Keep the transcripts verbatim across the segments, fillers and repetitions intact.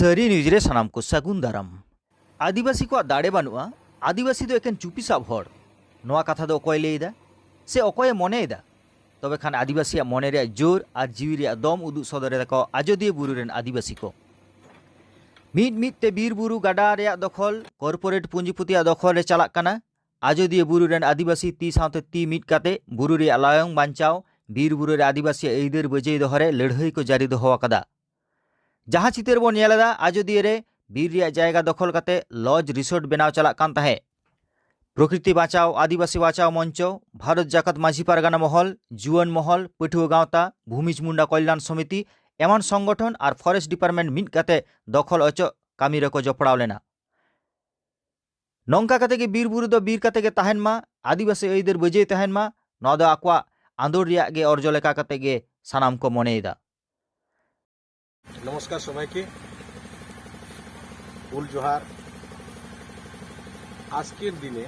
ᱛᱟᱹᱨᱤ ᱱᱤᱭᱩᱡᱽ ᱨᱮ ᱥᱟᱱᱟᱢ ᱠᱚ ᱥᱟᱹᱜᱩᱱ ᱫᱟᱨᱟᱢ᱾ ᱟᱹᱫᱤᱵᱟᱹᱥᱤ ᱠᱚᱣᱟᱜ ᱫᱟᱲᱮ ᱵᱟᱹᱱᱩᱜᱼᱟ, ᱟᱹᱫᱤᱵᱟᱹᱥᱤ ᱫᱚ ᱮᱠᱮᱱ ᱪᱩᱯᱤ ᱥᱟᱵ ᱦᱚᱲ, ᱱᱚᱣᱟ ᱠᱟᱛᱷᱟ ᱫᱚ ᱚᱠᱚᱭ ᱞᱟᱹᱭᱮᱫᱟ ᱥᱮ ᱚᱠᱚᱭᱮ ᱢᱚᱱᱮᱭᱮᱫᱟ? ᱛᱚᱵᱮ ᱠᱷᱟᱱ ᱟᱹᱫᱤᱵᱟᱹᱥᱤᱭᱟᱜ ᱢᱚᱱᱮ ᱨᱮᱭᱟᱜ ᱡᱳᱨ ᱟᱨ ᱡᱤᱣᱤ ᱨᱮᱭᱟᱜ ᱫᱚᱢ ᱩᱫᱩᱜ ᱥᱚᱫᱚᱨ ᱮᱫᱟ ᱠᱚ ᱟᱡᱚᱫᱤᱭᱟᱹ ᱵᱩᱨᱩ ᱨᱮᱱ ᱟᱹᱫᱤᱵᱟᱹᱥᱤ ᱠᱚ᱾ ᱢᱤᱫ ᱢᱤᱫ ᱛᱮ ᱵᱤᱨ ᱵᱩᱨᱩ ᱜᱟᱰᱟ ᱨᱮᱭᱟᱜ ᱫᱚᱠᱷᱚᱞ ᱠᱚᱨᱯᱳᱨᱮᱴ ᱯᱩᱸᱡᱤᱯᱩᱛᱤᱭᱟᱜ ᱫᱚᱠᱷᱚᱞ ᱨᱮ ᱪᱟᱞᱟᱜ ᱠᱟᱱᱟ᱾ ᱟᱡᱚᱫᱤᱭᱟᱹ ᱵᱩᱨᱩ ᱨᱮᱱ ᱟᱹᱫᱤᱵᱟᱹᱥᱤ ᱛᱤ ᱥᱟᱶᱛᱮ ᱛᱤ ᱢᱤᱫ ᱠᱟᱛᱮ ᱵᱩᱨᱩ ᱨᱮᱭᱟᱜ ᱞᱟᱭᱚᱝ ᱵᱟᱧᱪᱟᱣ, ᱵᱤᱨ ᱵᱩᱨᱩ ᱨᱮ ᱟᱹᱫᱤᱵᱟᱹᱥᱤᱭᱟᱜ ᱟᱹᱭᱫᱟᱹᱨ ᱵᱟᱹᱡᱟᱹᱭ ᱫᱚᱦᱚ ᱨᱮ ᱞᱟᱹᱲᱦᱟᱹᱭ ᱠᱚ ᱡᱟᱹᱨᱤ ᱫᱚᱦᱚ ᱟᱠᱟᱫᱟ᱾ ᱡᱟᱦᱟᱸ ᱪᱤᱛᱟᱹᱨ ᱵᱚᱱ ᱧᱮᱞ ᱮᱫᱟ, ᱟᱡᱚᱫᱤᱭᱟᱹ ᱨᱮ ᱵᱤᱨ ᱨᱮᱭᱟᱜ ᱡᱟᱭᱜᱟ ᱫᱚᱠᱷᱚᱞ ᱠᱟᱛᱮ ᱞᱚᱡᱽ ᱨᱤᱥᱳᱨᱴ ᱵᱮᱱᱟᱣ ᱪᱟᱞᱟᱜ ᱠᱟᱱ ᱛᱟᱦᱮᱸᱫ᱾ ᱯᱨᱚᱠᱨᱤᱛᱤ ᱵᱟᱸᱪᱟᱣ ᱟᱹᱫᱤᱵᱟᱹᱥᱤ ᱵᱟᱸᱪᱟᱣ ᱢᱚᱧᱪᱚ, ᱵᱷᱟᱨᱚᱛ ᱡᱟᱠᱟᱛ ᱢᱟᱹᱡᱷᱤ ᱯᱟᱨᱜᱟᱱᱟ ᱢᱚᱦᱚᱞ, ᱡᱩᱣᱟᱹᱱ ᱢᱚᱦᱚᱞ, ᱯᱟᱹᱴᱷᱩᱣᱟᱹ ᱜᱟᱶᱛᱟ, ᱵᱷᱩᱢᱤᱡᱽ ᱢᱩᱱᱰᱟ ᱠᱚᱞᱭᱟᱱ ᱥᱚᱢᱤᱛᱤ ᱮᱢᱟᱱ ᱥᱚᱝᱜᱚᱴᱷᱚᱱ ᱟᱨ ᱯᱷᱚᱨᱮᱥᱴ ᱰᱤᱯᱟᱨᱴᱢᱮᱱᱴ ᱢᱤᱫ ᱠᱟᱛᱮ ᱫᱚᱠᱷᱚᱞ ᱚᱪᱚᱜ ᱠᱟᱹᱢᱤ ᱨᱮᱠᱚ ᱡᱚᱯᱲᱟᱣ ᱞᱮᱱᱟ᱾ ᱱᱚᱝᱠᱟ ᱠᱟᱛᱮ ᱜᱮ ᱵᱤᱨ ᱵᱩᱨᱩ ᱫᱚ ᱵᱤᱨ ᱠᱟᱛᱮ ᱜᱮ ᱛᱟᱦᱮᱱ ᱢᱟ, ᱟᱹᱫᱤᱵᱟᱹᱥᱤ ᱟᱹᱭᱫᱟᱹᱨ ᱵᱟᱹᱡᱟᱹᱭ ᱛᱟᱦᱮᱱ ᱢᱟ, ᱱᱚᱣᱟ ᱫᱚ ᱟᱠᱚᱣᱟᱜ ᱟᱸᱫᱳᱲ ᱨᱮᱭᱟᱜ ᱜᱮ ᱚᱨᱡᱚ ᱞᱮᱠᱟ ᱠᱟᱛᱮ ᱜᱮ ᱥᱟᱱᱟᱢ ᱠᱚ ᱢᱚᱱᱮᱭᱮᱫᱟ᱾ নমস্কার সবাইকে। ফুল জোহার। আজকের দিনে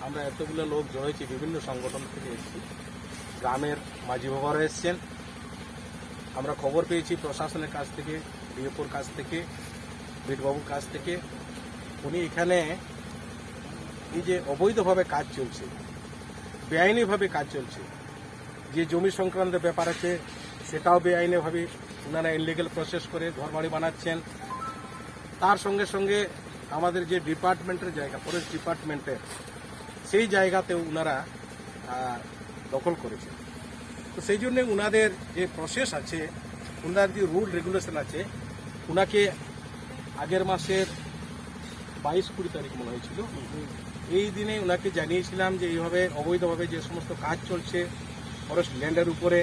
আমরা এতগুলো লোক জড়ো হয়েছি, বিভিন্ন সংগঠন থেকে এসেছি, গ্রামের মাঝি বাবারা এসছেন। আমরা খবর পেয়েছি প্রশাসনের কাছ থেকে, ডিএফওর কাছ থেকে, বিটবাবুর কাছ থেকে। উনি এখানে এই যে অবৈধভাবে কাজ চলছে, বেআইনিভাবে কাজ চলছে, যে জমি সংক্রান্ত ব্যাপার আছে, সেটাও বেআইনিভাবে ওনারা ইলিগাল প্রসেস করে ঘরবাড়ি বানাচ্ছেন। তার সঙ্গে সঙ্গে আমাদের যে ডিপার্টমেন্টের জায়গা, ফরেস্ট ডিপার্টমেন্টের, সেই জায়গাতেও ওনারা আহ, দখল করেছে। তো সেই জন্য ওনাদের যে প্রসেস আছে, ওনার যে রুল রেগুলেশন আছে, ওনাকে আগের মাসের বাইশ কুড়ি তারিখ মনে হয়েছিল, এই দিনে ওনাকে জানিয়েছিলাম যে এইভাবে অবৈধভাবে যে সমস্ত কাজ চলছে ফরেস্ট ল্যান্ডের উপরে,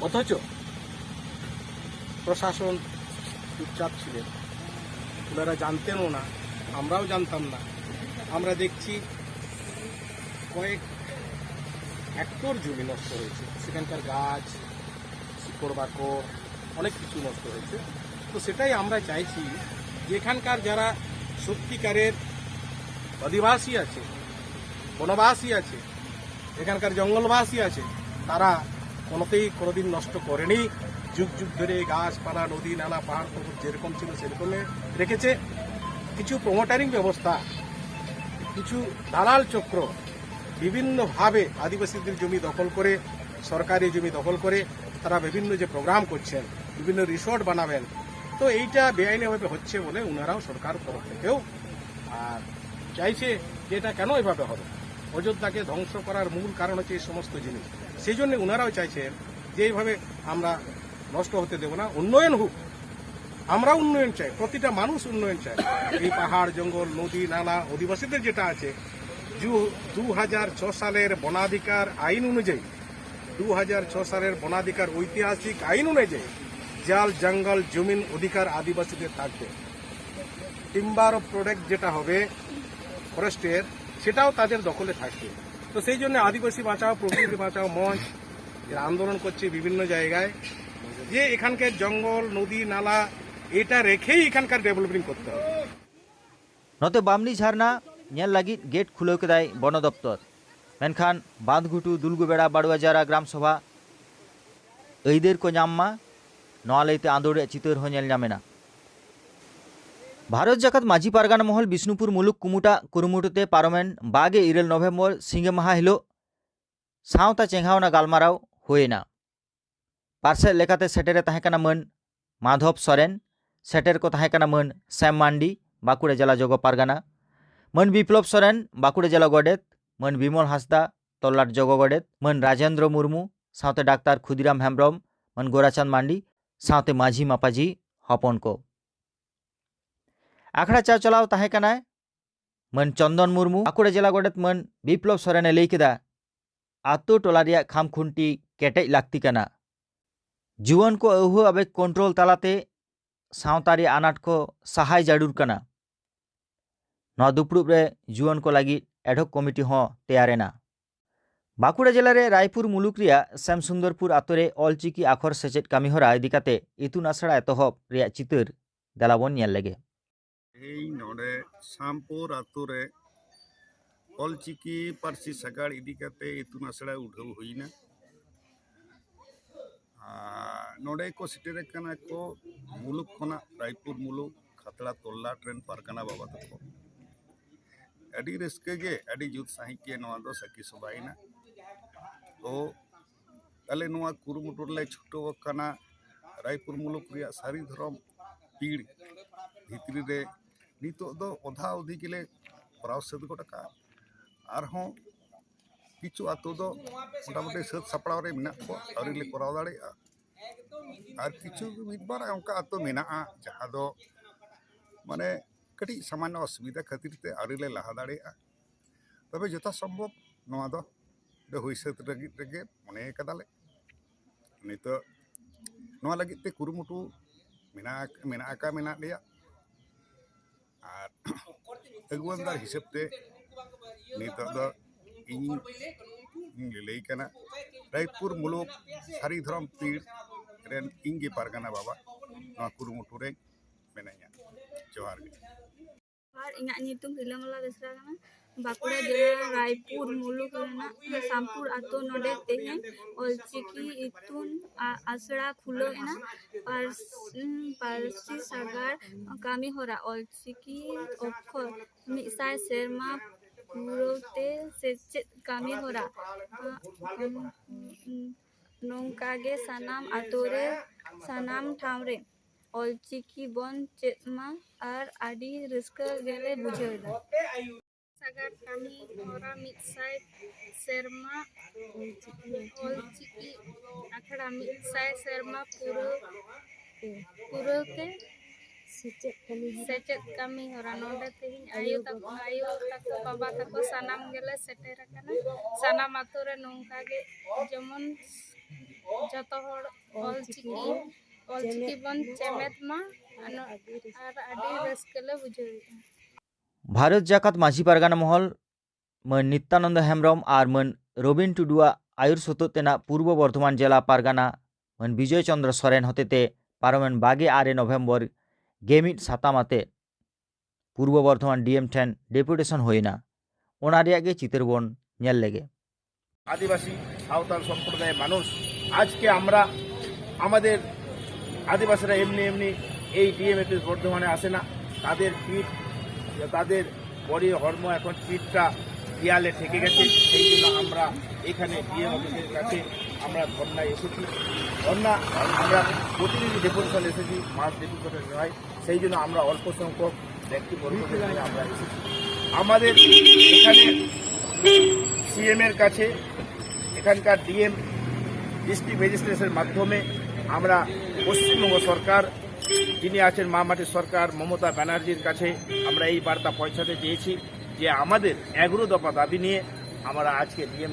অথচ প্রশাসন চুপচাপ ছিলেন, ওনারা জানতেনও না, আমরাও জানতাম না। আমরা দেখছি কয়েক হেক্টর জমি নষ্ট হয়েছে, সেখানকার গাছ, শিকড় বাকড়, অনেক কিছু নষ্ট হয়েছে। তো সেটাই আমরা চাইছি যে এখানকার যারা সত্যিকারের অধিবাসী আছে, বনবাসী আছে, এখানকার জঙ্গলবাসী আছে, তারা কোনোতেই কোনোদিন নষ্ট করেনি। যুগ যুগ ধরে এই গাছপালা, নদী, নালা, পাহাড় পর্বত যেরকম ছিল সেরকমই রেখেছে। কিছু প্রমোটারিং ব্যবস্থা, কিছু দালাল চক্র বিভিন্নভাবে আদিবাসীদের জমি দখল করে, সরকারি জমি দখল করে তারা বিভিন্ন যে প্রোগ্রাম করছেন, বিভিন্ন রিসর্ট বানাবেন, তো এইটা বেআইনিভাবে হচ্ছে বলে ওনারাও সরকার তরফ থেকেও আর চাইছে যে এটা কেন এভাবে হবে। অযোধ্যাকে ধ্বংস করার মূল কারণ হচ্ছে এই সমস্ত জিনিস। সেই জন্য ওনারাও চাইছেন যে এইভাবে আমরা নষ্ট হতে দেব না, উন্নয়ন হোক। আমরা উন্নয়ন চাই, প্রতিটা মানুষ উন্নয়ন চায়। এই পাহাড়, জঙ্গল, নদী, নালা, অধিবাসীদের যেটা আছে, দু হাজার ছ সালের বনাধিকার আইন অনুযায়ী, দু হাজার ছ সালের বনাধিকার ঐতিহাসিক আইন অনুযায়ী জাল জঙ্গল জমিন অধিকার আদিবাসীদের থাকবে। টিম্বার অফ প্রোডাক্ট যেটা হবে ফরেস্টের, সেটাও তাদের দখলে থাকবে। তো সেই জন্য আদিবাসী বাঁচাও, প্রকৃতি বাঁচাও মঞ্চ এরা আন্দোলন করছে বিভিন্ন জায়গায়, যে এখানকার জঙ্গল, নদী, নালা, এটা রেখেই এখানকার ডেভেলপিং করতে হবে। ᱱᱚᱛᱮ ᱵᱟᱢᱱᱤ ᱡᱷᱟᱨᱱᱟ ᱧᱮᱞ ᱞᱟᱹᱜᱤᱫ ᱜᱮᱴ ᱠᱷᱩᱞᱟᱹᱣ ᱠᱮᱫᱟᱭ ᱵᱚᱱᱚ ᱫᱚᱯᱛᱚᱨ᱾ ᱢᱮᱱᱠᱷᱟᱱ ᱵᱟᱸᱫᱷᱜᱷᱩᱴᱩ, ᱫᱩᱞᱜᱩᱵᱮᱲᱟ, ᱵᱟᱲᱩᱣᱟᱡᱟᱨᱟ ᱜᱨᱟᱢ ᱥᱚᱵᱷᱟ ᱟᱹᱭᱫᱟᱹᱨ ᱠᱚ ᱧᱟᱢ ᱢᱟ, ᱱᱚᱣᱟ ᱞᱟᱹᱭᱛᱮ ᱟᱸᱫᱳᱲ ᱨᱮᱭᱟᱜ ᱪᱤᱛᱟᱹᱨ ᱦᱚᱸ ᱧᱮᱞ ᱧᱟᱢ ᱮᱱᱟ᱾ ᱵᱷᱟᱨᱚᱛ ᱡᱟᱠᱟᱛ ᱢᱟᱹᱡᱷᱤ ᱯᱟᱨᱜᱟᱱᱟ ᱢᱚᱦᱚᱞ ᱵᱤᱥᱱᱩᱯᱩᱨ ᱢᱩᱞᱩᱠ ᱠᱩᱢᱩᱴᱟᱜ ᱠᱩᱨᱩᱢᱩᱴᱩ ᱛᱮ ᱯᱟᱨᱚᱢᱮᱱ ᱵᱟᱜᱮ ᱤᱨᱟᱹᱞ ᱱᱚᱵᱷᱮᱢᱵᱚᱨ ᱥᱤᱸᱜᱮ ᱢᱟᱦᱟ ᱦᱤᱞᱳᱜ ᱥᱟᱶᱛᱟ ᱪᱮᱸᱜᱷᱟᱣᱱᱟ ᱜᱟᱞᱢᱟᱨᱟᱣ ᱦᱩᱭᱮᱱᱟ᱾ ᱯᱟᱨᱥᱮᱛ ᱞᱮᱠᱟᱛᱮ ᱥᱮᱴᱮᱨᱮ ᱛᱟᱦᱮᱸ ᱠᱟᱱᱟ ᱢᱟᱹᱱ ᱢᱟᱫᱷᱚᱵ ᱥᱚᱨᱮᱱ, ᱥᱮᱴᱮᱨ ᱠᱚ ᱛᱟᱦᱮᱸ ᱠᱟᱱᱟ ᱢᱟᱹᱱ ᱥᱮᱢ ᱢᱟᱱᱰᱤ, ᱵᱟᱸᱠᱩᱲᱟ ᱡᱮᱞᱟ ᱡᱚᱜᱚ ᱯᱟᱨᱜᱟᱱᱟ, ᱢᱟᱹᱱ ᱵᱤᱯᱞᱚᱵ ᱥᱚᱨᱮᱱ, ᱵᱟᱸᱠᱩᱲᱟ ᱡᱮᱞᱟ ᱜᱚᱰᱮᱛ, ᱢᱟᱹᱱ ᱵᱤᱢᱚᱞ ᱦᱟᱸᱥᱫᱟ, ᱛᱚᱞᱞᱟᱴ ᱡᱚᱜᱚ ᱜᱚᱰᱮᱛ, ᱢᱟᱹᱱ ᱨᱟᱡᱮᱱᱫᱨᱚ ᱢᱩᱨᱢᱩ, ᱥᱟᱶᱛᱮ ᱰᱟᱠᱛᱟᱨ ᱠᱷᱩᱫᱤᱨᱟᱢ ᱦᱮᱢᱵᱽᱨᱚᱢ, ᱢᱟᱹᱱ ᱜᱳᱨᱟᱪᱟᱸᱫᱽ ᱢᱟᱱᱰᱤ, ᱥᱟᱶᱛᱮ ᱢᱟᱹᱡᱷᱤ ᱢᱟᱯᱟᱡᱷᱤ ᱦᱚᱯᱚᱱ ᱠᱚ᱾ ᱟᱠᱷᱲᱟ ᱪᱟᱪᱞᱟᱣ ᱛᱟᱦᱮᱸ ᱠᱟᱱᱟᱭ ᱢᱟᱹᱱ ᱪᱚᱱᱫᱚᱱ ᱢᱩᱨᱢᱩ᱾ ᱵᱟᱸᱠᱩᱲᱟ ᱡᱮᱞᱟ ᱜᱚᱰᱮᱛ ᱢᱟᱹᱱ ᱵᱤᱯᱞᱚᱵ ᱥᱚᱨᱮᱱᱮ ᱞᱟᱹᱭ ᱠᱮᱫᱟ, ᱟᱛᱳ ᱴᱚᱞᱟ ᱨᱮᱭᱟᱜ ᱠᱷᱟᱢᱠᱷᱩᱱᱴᱤ ᱠᱮᱴᱮᱡ ᱞᱟᱹᱠᱛᱤ ᱠᱟᱱᱟ᱾ ᱡᱩᱣᱟᱹᱱ ᱠᱚ ᱟᱹᱣᱦᱟᱹ ᱟᱵᱮᱜ ᱠᱚᱱᱴᱨᱳᱞ ᱛᱟᱞᱟᱛᱮ ᱥᱟᱶᱛᱟ ᱨᱮᱭᱟᱜ ᱟᱱᱟᱴ ᱠᱚ ᱥᱟᱦᱟᱭ ᱡᱟᱹᱨᱩᱲ ᱠᱟᱱᱟ᱾ ᱱᱚᱣᱟ ᱫᱩᱯᱲᱩᱵ ᱨᱮ ᱡᱩᱣᱟᱹᱱ ᱠᱚ ᱞᱟᱹᱜᱤᱫ ᱮᱰᱦᱚᱠ ᱠᱚᱢᱤᱴᱤ ᱦᱚᱸ ᱛᱮᱭᱟᱨ ᱮᱱᱟ᱾ ᱵᱟᱸᱠᱩᱲᱟ ᱡᱮᱞᱟ ᱨᱮ ᱨᱟᱭᱯᱩᱨ ᱢᱩᱞᱩᱠ ᱨᱮᱭᱟᱜ ᱥᱮᱢᱥᱩᱱᱫᱚᱨᱯᱩᱨ ᱟᱛᱳ ᱨᱮ ᱚᱞᱪᱤᱠᱤ ᱟᱠᱷᱚᱨ ᱥᱮᱪᱮᱫ ᱠᱟᱹᱢᱤ ᱦᱚᱨᱟ ᱤᱫᱤ ᱠᱟᱛᱮ ᱤᱛᱩᱱ ᱟᱥᱲᱟ ᱮᱛᱚᱦᱚᱵ ᱨᱮᱭᱟᱜ ᱪᱤᱛᱟᱹᱨ ᱫᱮᱞᱟ ᱵᱚᱱ ᱧᱮᱞ ᱞᱮᱜᱮ᱾ ᱛᱮᱦᱮᱧ ᱱᱚᱰᱮ ᱥᱟᱢᱯᱩᱨ ᱟᱛᱳ ᱨᱮ ᱚᱞᱪᱤᱠᱤ ᱯᱟᱹᱨᱥᱤ ᱥᱟᱜᱟᱲ ᱤᱫᱤ ᱠᱟᱛᱮ ᱤᱛᱩᱱ ᱟᱥᱲᱟ ᱩᱰᱷᱟᱹᱣ ᱦᱩᱭᱱᱟ᱾ ᱟᱨ ᱱᱚᱰᱮ ᱠᱚ ᱥᱮᱴᱮᱨ ᱟᱠᱟᱱᱟ ᱠᱚ ᱢᱩᱞᱩᱠ ᱠᱷᱚᱱᱟᱜ, ᱨᱟᱭᱯᱩᱨ ᱢᱩᱞᱩᱠ ᱠᱷᱟᱛᱲᱟ ᱛᱚᱞᱞᱟᱴ ᱨᱮᱱ ᱯᱟᱨᱜᱟᱱᱟ ᱵᱟᱵᱟ ᱛᱟᱠᱚ᱾ ᱟᱹᱰᱤ ᱨᱟᱹᱥᱠᱟᱹ ᱜᱮ, ᱟᱹᱰᱤ ᱡᱩᱛ ᱥᱟᱺᱦᱤᱡ ᱜᱮ ᱱᱚᱣᱟ ᱫᱚ ᱥᱟᱹᱠᱷᱤ ᱥᱚᱵᱷᱟᱭᱮᱱᱟ᱾ ᱛᱚ ᱟᱞᱮ ᱱᱚᱣᱟ ᱠᱩᱨᱩᱢᱩᱴᱩ ᱨᱮᱞᱮ ᱪᱷᱩᱴᱟᱹᱣ ᱟᱠᱟᱱᱟ᱾ ᱨᱟᱭᱯᱩᱨ ᱢᱩᱞᱩᱠ ᱨᱮᱭᱟᱜ ᱥᱟᱹᱨᱤ ᱫᱷᱚᱨᱚᱢ ᱯᱤᱲ ᱵᱷᱤᱛᱨᱤ ᱨᱮ ᱱᱤᱛᱚᱜ ᱫᱚ ᱚᱫᱷᱟ ᱚᱫᱷᱤ ᱜᱮᱞᱮ ᱠᱚᱨᱟᱣ ᱥᱟᱹᱛ ᱜᱚᱫ ᱟᱠᱟᱫᱼᱟ᱾ ᱟᱨᱦᱚᱸ ᱠᱤᱪᱷᱩ ᱟᱛᱳ ᱫᱚ ᱢᱚᱴᱟᱢᱩᱴᱤ ᱥᱟᱹᱛ ᱥᱟᱯᱲᱟᱣ ᱨᱮ ᱢᱮᱱᱟᱜ ᱠᱚᱣᱟ, ᱟᱹᱣᱨᱤ ᱞᱮ ᱠᱚᱨᱟᱣ ᱫᱟᱲᱮᱭᱟᱜᱼᱟ᱾ ᱟᱨ ᱠᱤᱪᱷᱩ ᱢᱤᱫ ᱵᱟᱨ ᱚᱱᱠᱟ ᱟᱛᱳ ᱢᱮᱱᱟᱜᱼᱟ, ᱡᱟᱦᱟᱸ ᱫᱚ ᱢᱟᱱᱮ ᱠᱟᱹᱴᱤᱡ ᱥᱟᱢᱟᱱᱱᱚ ᱚᱥᱩᱵᱤᱫᱷᱟ ᱠᱷᱟᱹᱛᱤᱨ ᱛᱮ ᱟᱹᱣᱨᱤ ᱞᱮ ᱞᱟᱦᱟ ᱫᱟᱲᱮᱭᱟᱜᱼᱟ᱾ ᱛᱚᱵᱮ ᱡᱚᱛᱷᱟᱥᱚᱢᱵᱷᱚᱵ ᱱᱚᱣᱟ ᱫᱚ ᱦᱩᱭ ᱥᱟᱹᱛ ᱞᱟᱹᱜᱤᱫ ᱨᱮᱜᱮ ᱢᱚᱱᱮ ᱠᱟᱫᱟᱞᱮ᱾ ᱱᱤᱛᱚᱜ ᱱᱚᱣᱟ ᱞᱟᱹᱜᱤᱫ ᱛᱮ ᱠᱩᱨᱩᱢᱩᱴᱩ ᱢᱮᱱᱟᱜ, ᱢᱮᱱᱟᱜ ᱟᱠᱟᱫ, ᱢᱮᱱᱟᱜ ᱞᱮᱭᱟ᱾ ᱟᱨ ᱟᱹᱜᱩᱣᱟᱹᱱ ᱫᱟᱨ ᱦᱤᱥᱟᱹᱵ ᱛᱮ ᱱᱤᱛᱚᱜ ᱫᱚ ᱤᱧ, ᱤᱧ ᱞᱟᱹᱞᱟᱹᱭ ᱠᱟᱱᱟ, ᱨᱟᱭᱯᱩᱨ ᱢᱩᱞᱩᱠ ᱥᱟᱹᱨᱤ ᱫᱷᱚᱨᱚᱢ ᱯᱤᱲ ᱨᱮᱱ ᱤᱧ ᱜᱮ ᱯᱟᱨᱜᱟᱱᱟ ᱵᱟᱵᱟ ᱱᱚᱣᱟ ᱠᱩᱨᱩᱢᱩᱴᱩ ᱨᱮ ᱢᱮᱱᱟᱧᱟ᱾ ᱡᱚᱦᱟᱨ ᱜᱮ᱾ ᱟᱨ ᱤᱧᱟᱹᱜ ᱧᱩᱛᱩᱢ ᱨᱤᱞᱟᱹᱢᱟᱞᱟ ᱵᱮᱥᱨᱟ ᱠᱟᱱᱟ᱾ ᱵᱟᱸᱠᱩᱲᱟ ᱡᱮᱞᱟ ᱨᱟᱭᱯᱩᱨ ᱢᱩᱞᱩᱠ ᱨᱮᱱᱟᱜ ᱥᱟᱢᱯᱩᱨ ᱟᱛᱳ᱾ ᱱᱚᱰᱮ ᱛᱮᱦᱮᱧ ᱚᱞᱪᱤᱠᱤ ᱤᱛᱩᱱ ᱟ- ᱟᱥᱲᱟ ᱠᱷᱩᱞᱟᱹᱣ ᱮᱱᱟ᱾ ᱯᱟᱹᱨᱥ- ᱯᱟᱹᱨᱥᱤ ᱥᱟᱜᱟᱲ ᱠᱟᱹᱢᱤ ᱦᱚᱨᱟ ᱚᱞᱪᱤᱠᱤ ᱚᱠᱠᱷᱚᱨ ᱢᱤᱫ ᱥᱟᱭ ᱥᱮᱨᱢᱟ ᱯᱩᱨᱟᱹᱣ ᱛᱮ ᱥᱮᱪᱮᱫ ᱠᱟᱹᱢᱤ ᱦᱚᱨᱟ᱾ ᱱᱚᱝᱠᱟ ᱜᱮ ᱥᱟᱱᱟᱢ ᱟᱛᱳ ᱨᱮ, ᱥᱟᱱᱟᱢ ᱴᱷᱟᱶ ᱨᱮ ᱚᱞᱪᱤᱠᱤ ᱵᱚᱱ ᱪᱮᱫ ᱢᱟ ᱟᱨ ᱟᱹᱰᱤ ᱨᱟᱹᱥᱠᱟᱹ ᱜᱮᱞᱮ ᱵᱩᱡᱷᱟᱹᱣ ᱮᱫᱟ᱾ ᱥᱟᱜᱟᱲ ᱠᱟᱹᱢᱤ ᱦᱚᱨᱟ ᱢᱤᱫ ᱥᱟᱭ ᱥᱮᱨᱢᱟ ᱚᱞᱪᱤᱠᱤ ᱟᱠᱷᱲᱟ ᱢᱤᱫ ᱥᱟᱭ ᱥᱮᱨᱢᱟ ᱯᱩᱨᱟᱹᱣ ᱯᱩᱨᱟᱹᱣ ᱛᱮ ᱥᱮᱪᱮᱫ ᱠᱟᱹᱢᱤ ᱦᱚᱨᱟ᱾ ᱥᱮᱪᱮᱫ ᱠᱟᱹᱢᱤ ᱦᱚᱨᱟ ᱱᱚᱰᱮ ᱛᱮᱦᱮᱧ ᱟᱭᱳ ᱛᱟᱠᱚ, ᱟᱭᱳ ᱛᱟᱠᱚ, ᱵᱟᱵᱟ ᱛᱟᱠᱚ ᱥᱟᱱᱟᱢ ᱜᱮᱞᱮ ᱥᱮᱴᱮᱨ ᱟᱠᱟᱱᱟ᱾ ᱥᱟᱱᱟᱢ ᱟᱛᱳ ᱨᱮ ᱱᱚᱝᱠᱟ ᱜᱮ ᱡᱮᱢᱚᱱ ᱡᱚᱛᱚ ᱦᱚᱲ ᱚᱞᱪᱤᱠᱤ ᱚᱞᱪᱤᱠᱤ ᱵᱚᱱ ᱪᱮᱢᱮᱫ ᱢᱟ᱾ ᱟᱨ ᱟᱹᱰᱤ ᱨᱟᱹᱥᱠᱟᱹ ᱞᱮ ᱵᱩᱡᱷᱟᱹᱣᱮᱫᱼᱟ᱾ ᱵᱷᱟᱨᱚᱛ ᱡᱟᱠᱟᱛ ᱢᱟᱹᱡᱷᱤ ᱯᱟᱨᱜᱟᱱᱟ ᱢᱚᱦᱚᱞ ᱢᱟᱹᱱ ᱱᱤᱛᱭᱟᱱᱚᱱᱫᱚ ᱦᱮᱢᱵᱽᱨᱚᱢ ᱟᱨ ᱢᱟᱹᱱ ᱨᱚᱵᱤᱱ ᱴᱩᱰᱩᱣᱟᱜ ᱟᱹᱭᱩᱨ ᱥᱚᱛᱚᱛ ᱛᱮᱱᱟᱜ ᱯᱩᱨᱵᱚ ᱵᱚᱨᱫᱷᱚᱢᱟᱱ ᱡᱮᱞᱟ ᱯᱟᱨᱜᱟᱱᱟ ᱢᱟᱹᱱ ᱵᱤᱡᱚᱭ ᱪᱚᱱᱫᱨᱚ ᱥᱚᱨᱮᱱ ᱦᱚᱛᱮᱛᱮ ᱯᱟᱨᱚᱢᱮᱱ ᱵᱟᱜᱮ ᱟᱨᱮ ᱱᱚᱵᱷᱮᱢᱵᱚᱨ ᱜᱮᱢᱤᱫ ᱥᱟᱛᱟᱢ ᱟᱛᱮ ᱯᱩᱨᱵᱚ ᱵᱚᱨᱫᱷᱚᱢᱟᱱ ᱰᱤᱮᱢ ᱴᱷᱮᱱ ᱰᱮᱯᱩᱴᱮᱥᱚᱱ ᱦᱩᱭᱮᱱᱟ᱾ ᱚᱱᱟ ᱨᱮᱭᱟᱜ ᱜᱮ ᱪᱤᱛᱟᱹᱨ ᱵᱚᱱ ᱧᱮᱞ ᱞᱮᱜᱮ᱾ আদিবাসী সাঁওতাল সম্প্রদায়ের মানুষ আজকে আমরা আমাদের আদিবাসীরা এমনি এমনি এই ডিএম অফিস বর্ধমানে আসে না। তাদের পিঠ, তাদের বডি, হর্ম এখন পিঠটা দেয়ালে ঠেকে গেছে। সেই জন্য আমরা এখানে ডিএম অফিসের কাছে আমরা ধর্নায় এসেছি। ধর্না, আমরা প্রতিনিধি ডেপুটেশন এসেছি, মাস ডেপুটেশন নয়। সেই জন্য আমরা অল্প সংখ্যক ব্যক্তিবর্গকে নিয়ে আমরা এসেছি। আমাদের এখানে সিএম এর কাছে, এখানকার ডিএম, ডিস্ট্রিক্ট ম্যাজিস্ট্রেটের মাধ্যমে আমরা পশ্চিমবঙ্গ সরকার, যিনি আছেন মা মাটি সরকার, মমতা ব্যানার্জির কাছে আমরা এই বার্তা পৌঁছাতে চেয়েছি যে আমাদের এগারো দফা দাবি নিয়ে আমরা আজকে ডিএম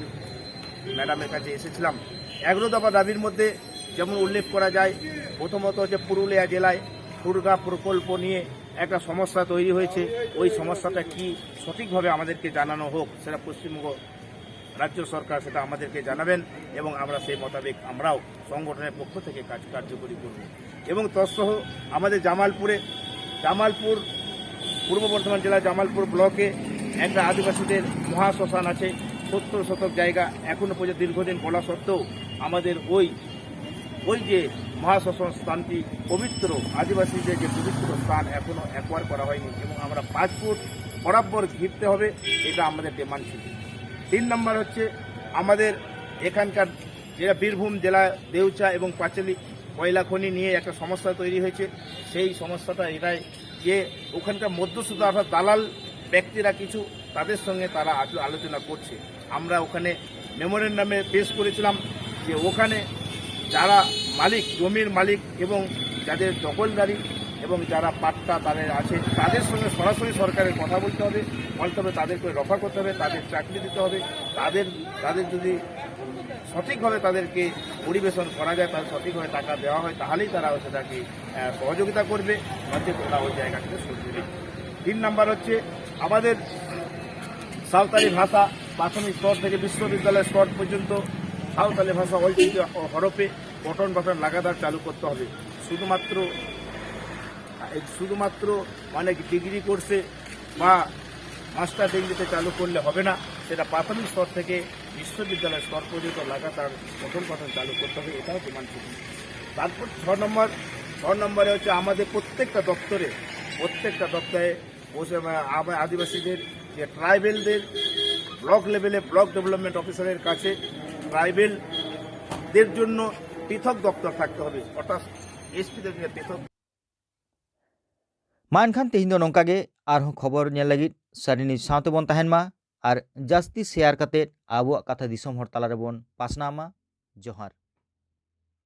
ম্যাডামের কাছে এসেছিলাম। এগারো দফা দাবির মধ্যে যেমন উল্লেখ করা যায়, প্রথমত হচ্ছে পুরুলিয়া জেলায় দুর্গা প্রকল্প নিয়ে একটা সমস্যা তৈরি হয়েছে। ওই সমস্যাটা কি, সঠিকভাবে আমাদেরকে জানানো হোক, সেটা পশ্চিমবঙ্গ রাজ্য সরকার সেটা আমাদেরকে জানাবেন এবং আমরা সেই মোতাবেক আমরাও সংগঠনের পক্ষ থেকে কাজ কার্যকরী করব। এবং তৎসহ আমাদের জামালপুরে, জামালপুর, পূর্ব বর্ধমান জেলা জামালপুর ব্লকে একটা আদিবাসীদের মহাশ্মশান আছে। সত্তর শতক জায়গা এখনো পর্যন্ত দীর্ঘদিন বলা সত্ত্বেও আমাদের ওই ওই যে মহাশ্মশান স্থানটি পবিত্র, আদিবাসীদের যে পবিত্র স্থান এখনো অ্যাকোয়ার করা হয়নি এবং আমরা পাঁচ ফুট বরাবর ঘিরতে হবে, এটা আমাদের ডিমান্ড ছিল। তিন নম্বর হচ্ছে আমাদের এখানকার যেটা বীরভূম জেলা দেউচা এবং পাঁচালি কয়লা খনি নিয়ে একটা সমস্যা তৈরি হয়েছে। সেই সমস্যাটা এটাই যে ওখানকার মধ্যস্থতা অর্থাৎ দালাল ব্যক্তিরা কিছু তাদের সঙ্গে তারা আলো- আলোচনা করছে। আমরা ওখানে মেমোরেন্ডামে পেশ করেছিলাম যে ওখানে যারা মালিক, জমির মালিক এবং যাদের দখলদারি এবং যারা পাট্টা তাদের আছে, তাদের সঙ্গে সরাসরি সরকারের কথা বলতে হবে, বলতে হবে তাদেরকে রফা করতে হবে, তাদের চাকরি দিতে হবে, তাদের তাদের যদি সঠিকভাবে তাদেরকে পরিবেশন করা যায়, তাদের সঠিকভাবে টাকা দেওয়া হয়, তাহলেই তারা সেটাকে আহ, সহযোগিতা করবে, নচেত ওরা ওই জায়গা থেকে সরে দেবে। তিন নাম্বার হচ্ছে আমাদের সাঁওতালি ভাষা প্রাথমিক স্তর থেকে বিশ্ববিদ্যালয় স্তর পর্যন্ত সাঁওতালি ভাষা অলচিকি হরফে পঠন পাঠন লাগাতার চালু করতে হবে। শুধুমাত্র, শুধুমাত্র অনেক ডিগ্রি কোর্সে বা মাস্টার ডিগ্রিতে চালু করলে হবে না, সেটা প্রাথমিক স্তর থেকে বিশ্ববিদ্যালয় স্তর পর্যন্ত লাগাতার পঠন পাঠন চালু করতে হবে, এটাও ডিমান্ড ছিল। তারপর ছ নম্বর ছ নম্বরে হচ্ছে আমাদের প্রত্যেকটা দপ্তরে প্রত্যেকটা দপ্তরে বসে আ- আদিবাসীদের যে ট্রাইবেলদের ব্লক লেভেলে ব্লক ডেভেলপমেন্ট অফিসারের কাছে ট্রাইবেলদের জন্য পৃথক দপ্তর থাকতে হবে, অর্থাৎ এসপিদের জন্য পৃথক। ᱢᱟ ᱮᱱᱠᱷᱟᱱ ᱛᱮᱦᱮᱧ ᱫᱚ ᱱᱚᱝᱠᱟ ᱜᱮ᱾ ᱟᱨᱦᱚᱸ ᱠᱷᱚᱵᱚᱨ ᱧᱮᱞ ᱞᱟᱹᱜᱤᱫ ᱥᱟᱹᱨᱤ ᱱᱤᱭᱩᱡᱽ ᱥᱟᱶᱛᱮ ᱵᱚᱱ ᱛᱟᱦᱮᱱ ᱢᱟ ᱟᱨ ᱡᱟᱹᱥᱛᱤ ᱥᱮᱭᱟᱨ ᱠᱟᱛᱮ ᱟᱵᱚᱣᱟᱜ ᱠᱟᱛᱷᱟ ᱫᱤᱥᱚᱢ ᱦᱚᱲ ᱛᱟᱞᱟ ᱨᱮᱵᱚᱱ ᱯᱟᱥᱱᱟᱣ ᱢᱟ᱾ ᱡᱚᱦᱟᱨ᱾